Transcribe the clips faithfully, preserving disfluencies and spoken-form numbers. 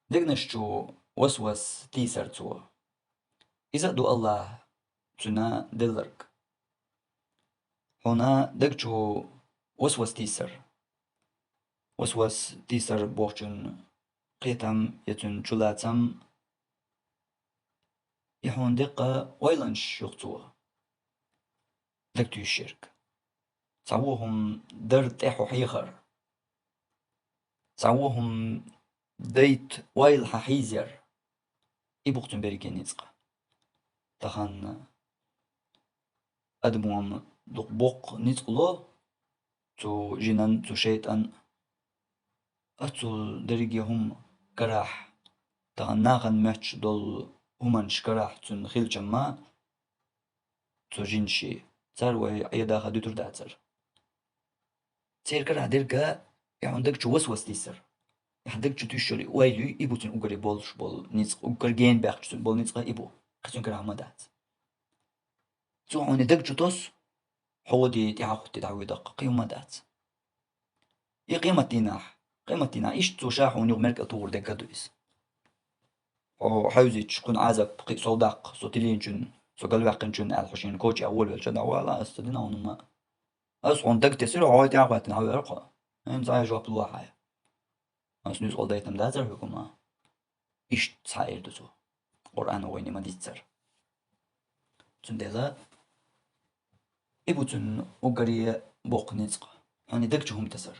Дегнаш чу васвас тийсар цо. Иза а ду Аллахь цуьнан делларг. Хьуна даг чу васвас тийсар. Васвас тийсар бохучун кхетам я цуьнан чулацам, и хьуна деккъа ойланаш юх цо. Дагтуьйсуш ерг. Цхьа вон хӀума дар тӀе хьо хьехар. Цхьа вон хӀума дайта ойла хьан хьийзар. И бу-кх цуьнан берриге ницкъ. Тахана адамо-м дукха боккха ницкъ ло цу жинан, цу шайтӀан. Оццул дерриге хӀума карахь, тахана нахана моьттуш долу хӀуманаш карахь цуьнан хилчам-м, цу жинаши, цара вай Ӏедаха дуьтур дацара. Церан карахь дерг а, и хьуна даг чу васвас тийсар. И хьан даг чу туьйсуш йолу и ойла юй, и бу цуьнан уггаре болуш болу ницкъ, уггар гена баьхча цуьнан болу ницкъ а и бу. Кхин цуьнан карахь хӀума дац. Цо хьуна и даг чу тосу, хьо води тӀаьхьа хӀуттий дӀахьоьду, кхин хӀума дац. И къематдийнахь, къематдийнахь иштта цо ша хьуна юха мер кӀел тухур дерг а ду иза. Хьо хьаьвзича, кхуьнан Ӏазап кхин а сов даккха, со тилийначун, со галваьккхинчун аьлла, хьо шена коча волавелча, дӀавала аса ца дина хьуна ма. Аса хьуна даг тесира, хьо тӀаьхьа хӀоьттина хьан вер кхо. ХӀинца хьайн жоп лохьа. Аса нуьцкъала дайтам дацара хьуьгума. Иштта цхьа эр ду цо. Къуръано вайна ма-дийццара. Цундела и бу цуьнан уггаре боккха ницкъ. Хьуна и даг чу хӀума тасар.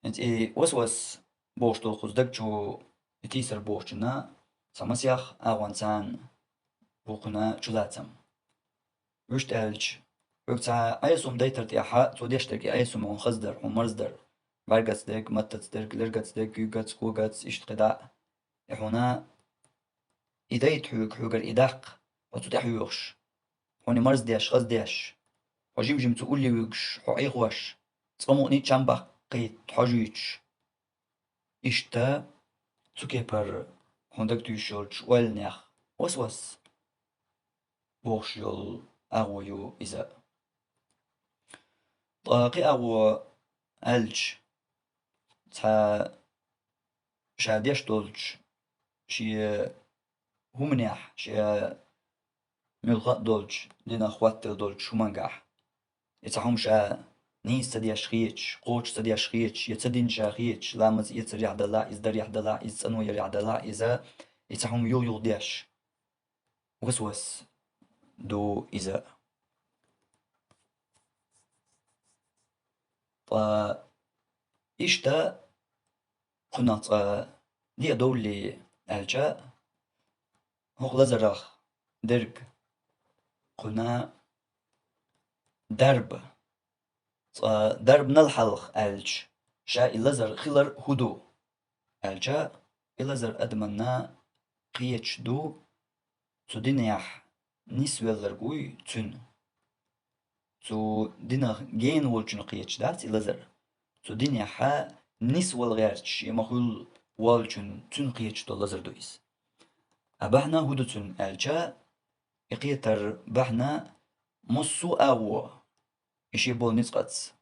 ХӀинца и васвас бохуш долу кхуза даг чу и тийсар бохучунна цхьа масех агӀонца бу кхуьнан чулацам. Вуьшта аьлча, хьоьга цхьа Ӏеса хӀума дайтар тӀехьа, цо деш дерг и Ӏеса хӀума хьуна хаздар, хьуна марздар, бӀаьргаца дерг, маттаца дерг, лергаца дерг, куьйгаца, когаца, иштта кхидӀа а. И хьуна и дайта хьоьга, хьоьгара и даккха, хьо цу тӀе хьоьхуш, хьуна и марздеш, хаздеш, хьо жим-жим цу улле вуьгуш, хьо Ӏехош, цкъа мукъане а чам баккхийта хьожуьйтуш. Иштта цу кепара хьуна дагтуьйсуш йолчу ойланех васвас бохуш йолу агӀо ю иза. Ткъа кхин агӀо аьлча, цхьа ша деш долчу шен хӀуманехь, шен муьлхха а долчу динах хӀоттаделла долчу хӀумангахь, и цхьа хӀума ша нийса ца деш хеташ, кхочуш ца деш хеташ, я ца дина ша хеташ, ламаз эцарехь далахь, иза дарехь далахь, иза цӀано ярехь далахь, иза, и цхьа хӀума юх-юха деш. Васвас ду иза. Ткъа иштта кхунах цкъа диъ довлий аьлча, хӀокху лазарах дерг кхуьнан дарба. Цкъа дарбанал хьалха аьлча, ша и лазар хилар хӀун ду аьлча, и лазар адаманна кхеташ ду, цу динехь нисвелларг вуй цуьнан. Цу динах гена волчунна кхеташ дац и лазар. Цу динехьа нисвала гӀерташ, я ма-хуьллу волчун, цуьнан кхеташ долу лазар ду иза. А бахьана хӀун ду цуьнан аьлча, и кхетар бахьана массо а агӀо, и шен болу ницкъаца.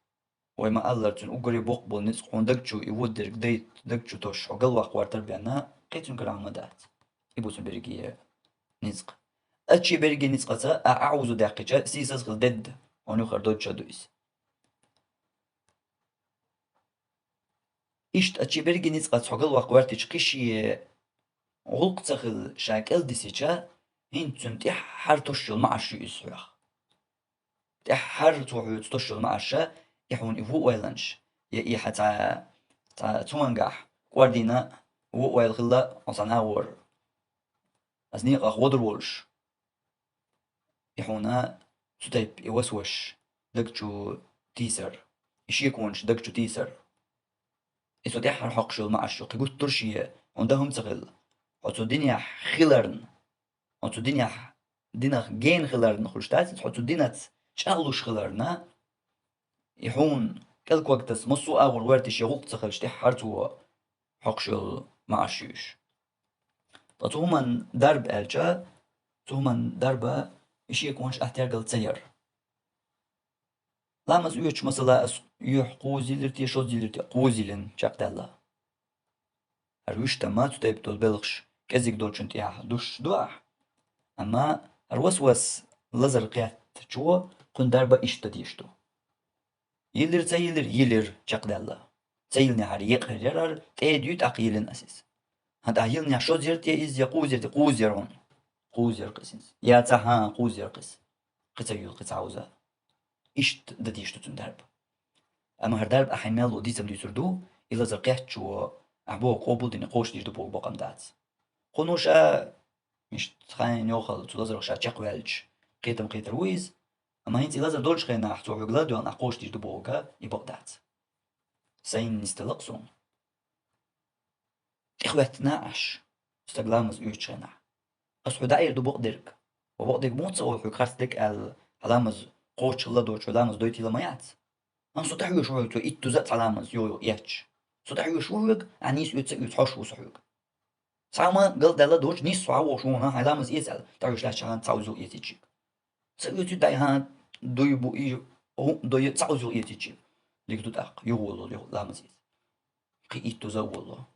Вай ма-аллара, цуьнан уггаре боккха болу ницкъ хьуна даг чу и вон дерг дайта, даг чу тосуш, хьо галваккха гӀертар бен, кхин цуьнан карахь хӀума дац. И бу цуьнан берриге ницкъ. Аччи берриге ницкъаца а агӀузу даьккхича, сийсаз хила дедда, хьуна юххера додча ду иза. Иштта аччи берриге ницкъаца хьо галваккха гӀертича, кхин шен гӀуллакх ца хилла ша кӀел дисича, хӀинца цуьнан тӀаьххьара тосуш йолу маӀаш ю иза хьоьх. ТӀаьххьара цо хьоьца тосуш йолу маӀаш, и хьуна и вон ойланаш, я и хьан цхьа, цхьа цуьнгахь кӀордийна вон ойла хилла, хьо цхьана агӀор, аса некъах водур волуш. И хьуна цу тайпа и васвасаш даг чу тийсар, и шеконаш даг чу тийсар. И цу тӀаьххьара хьокхуш йолу маӀаш ю, кхин гуттар а шен, хьуна дан хӀума ца хилла. Хьо цу динехь хиларна, хьо цу динехь, динах гена хиларна хуьлуш дац иза, хьо цу динаца чӀагӀлуш хиларна, и хьуна кӀел когтас массо а агӀор гӀоьртиш я гӀуллакх ца хилча, тӀаьххьара цо хьокхуш йолу маӀаш ю уьш. Ткъа цу хӀуманна дарба аьлча, цу хӀуманна дарба и шеконаш ахь тергал ца яр. Ламаз оьцуш, масала, ас юьхь кхузза йиллира те, шозза йиллира те, кхузза йиллина чекхдаьлла. Вуьшта ма цу тайпа долу белхаш кӀезиг долчун тӀехь душ ду ахь. Амма хӀара васвас лазар кхеттачо кхуьнан дарба иштта деш ду. Йиллира, ца йиллира, йиллира, чекхдаьлла. Ца йиллинехьара екъа хир яра, тӀе а дуьй, тӀаккха йиллина аса иза. ХӀан тӀаккха йиллинехь шозъяра те иза, я кхузъяра те, кхузъяра хьуна. Кхузъяра кху иза. Я ца, хӀан, кхузъяра кху иза. Кхин ца йилла, кхин ца хьовза. Иштта дан деш ду цуьнан дарба. Амма хӀара дарба ахь хьайн мел ло дийцам дуьйцур ду, и лазар кхеттачо ахь боху къобалдина кхочушдийр ду боху бакъ-м дац. Кхуьнан ша, иштта хьайн йохалла цу лазарах ша чекхваьлча, кхетам кхетар ву иза, амма хӀинца и лазар долчу хенахь цо хьоьга ладоьгӀна ахь кхочушдийр ду бохург и бакъ дац. Сайна нисделла-кх суна. ТӀехӀоьттина Ӏаш, стаг ламаз оьцучу хенахь. Ас хьоьга дӀаэр ду бакъдерг. Ва бакъдерг муха ца олу хьоьга харц дерг аьлла, хьан ламаз кхочушхилла доцуш хьоьга ламаз дойтийла ма яц. Амма со тӀехьоьжуш ву хьоьга цо итт дуза а цхьа ламаз йо-йо эцча. Со тӀехьоьжуш ву хьоьга, ахь нийса оьцу ца оьцу хьожуш ву со хьоьга. Цхьа ма галдаьлла доцуш нийса со хьан вохуш ву хьуна, хьайн ламаз эца аьлла, тӀехьоьжуш лаьтташ хьан ца узу эцичиг. Ца оьцу дай хьан дуй бу и, хӀун ду и, ца узу эцичиг. Дика ду тӀаккха, юха воллу, юха ламаз эца. Кхин итт дуза а воллу.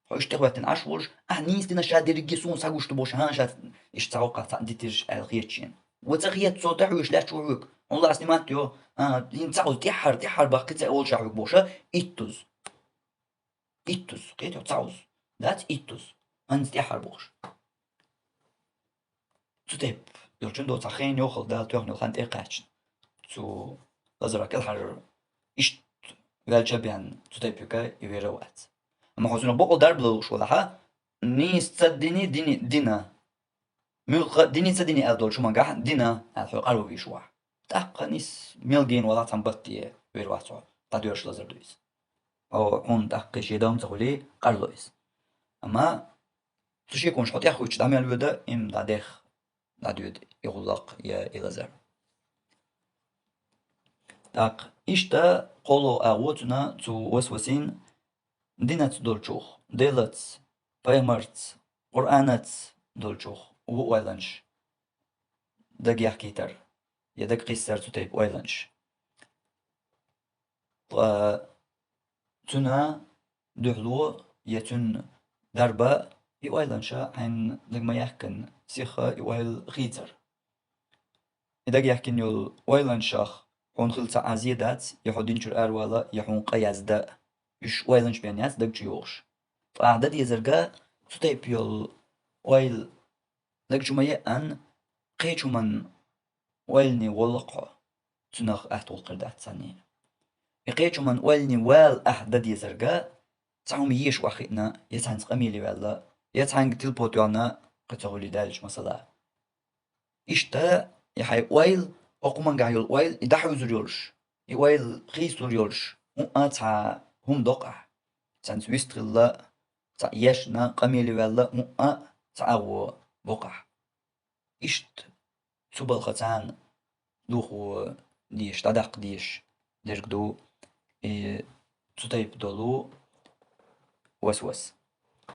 Хьо иштта тӀехӀоьттина Ӏаш волуш, ахь нийса дина ша дерриге суна схьагуш ду бохуш, хьан ша иштта цхьа воккхах цхьаъ дитирш аьлла хеташ шена. Ва ца хета, цо тӀехьоьжуш лаьтташ ву хьоьга. Хьуна лаьцна ма-тта йо, а, хӀинца цхьа узу тӀаьххьара, тӀаьххьара баккхий ца олуш ахь хьоьга бохуша, итт дуза. Итт дуза, кхетий, цхьа узу. Дац итт дуза. ХӀинца тӀаьххьара бохуш. Цу тайпа йолчун доцу хьан хенан йохалла Дала тоьхна йолу хан тӀе а кхаьчна. Цу лазарах кӀелхьара иштта ваьлча а бен, цу тайпа юка и вер а вац. Амма хьо цунах бакъо дарба луш валахьа, нийса ца дини, дини, дина. Муьлхха а дини, ца дини аьлла долчу хӀумангахь дина аьлла хьо къарван вийш вахь. ТӀаккха нийса мел гена валахь цхьана батте вер вац хьо, дӀадоьрзуш лазар ду иза. Хьо хьуна тӀаккха шен дом ца хуьлий, къарло иза. Амма цу шеконаш хьо тӀеххуьттуш дӀа мел воьду, им дӀадехха дӀадоьду и гӀуллакх я и лазар. ТӀаккха иштта кхоалгӀа агӀо цуьнан цу васвасийн динаца долчух, Делаца, пайхамарца, Къуръанаца долчух ву ойланаш дагаяхкийтар я дагакхиссар цу тайпа ойланаш. Ткъа цуьнан дуьхьало я цуьнан дарба и ойланаш хьайна дага ма яьккхина сиха и ойла хийцар. И дагаяьккхина йолу ойланашах хьуна хила цхьа а зе дац, я хьо динчуьра аравала, я хьуна къа язда. Уьш ойланаш бен яц даг чу йогӀуш. Ткъа ахь дан дезарг цу тайпа йолу ойла даг чу ма еъан, кхечу хӀуманна ойлане волла-кх хьо, цунах атта гӀуллакх хир дац цхьанне. И кхечу хӀуманна ойлане вала ахь дан дезарг, цхьа хӀума езаш охьахиъна, я цхьаьнца къамеле ваьлла, я цхьаьнга тилпо тоьхна, кхин ца хуьлий даьллачу масала. Иштта, и хьайн ойла, хӀокху хӀумангахь йолу ойла, и дӀахьуьйзур йолуш, и ойла хийцалур йолуш, хӀуъа а цхьа хӀума доккху ахь. Цхьаьнца вист хилла, цхьаъ ешна, къамеле ваьлла, хӀуъа а цхьа агӀо боккху ахь. Иштта цу балха царна духо дезаш, дӀадаккха дезаш дерг ду и цу тайпа долу васвас.